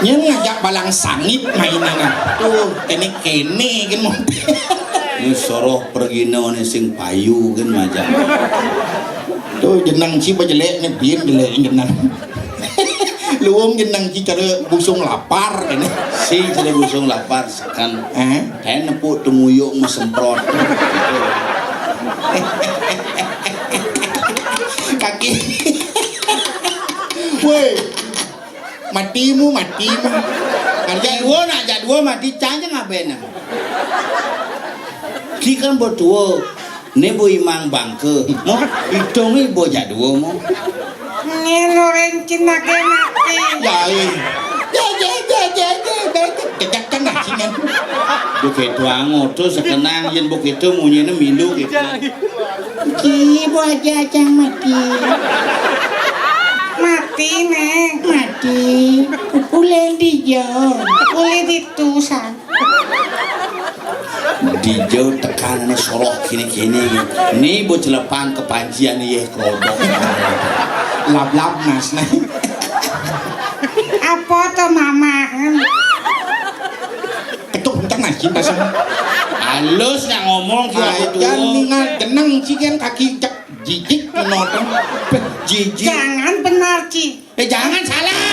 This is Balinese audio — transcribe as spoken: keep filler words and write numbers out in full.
Nyén ngajak balang sangit mainan. Tuh, kéné-kéné kan mau. Né soroh perginané sing payu kan majak. Tuh jeneng ci ba jelék né, bin jelék jeneng. Luung jeneng ci cara busung lapar kéné. Ci cara busung lapar seken. Eh? Kayak nepuk temuyuk mau semprot. Kaki. Woi. Matimu, matimu. Arja dua nak jak dua mati cang cang apa enak? Ki kan buat dua. Né bo imang bangke. Mo, idung ibu jak dua mo. Né loren cina ke mati. Ya, iya. Ya, ya, ya, ya, ya, ya. Kejak kan dah sini. Duh, kéto angoto sekenang yén bo kéto munyiné milu kéto. Ki, bo aja cang mati. Mati, Néng. Mati. Pupulé di jauh. Pupulé di tusan. Di jauh tekan né soroh kéné-kéné. Né bo celepan kepancian yéh krodok. Lablab nas, nah. Apa to, Mama? Ketuk bentar nah, cinta sama. Halus nak ngomong ki aku tuh. Jangan ningal jeneng ci kan kaki cek jijik nonton. Jijik. Jangan benar, Ci. Eh, jangan salah.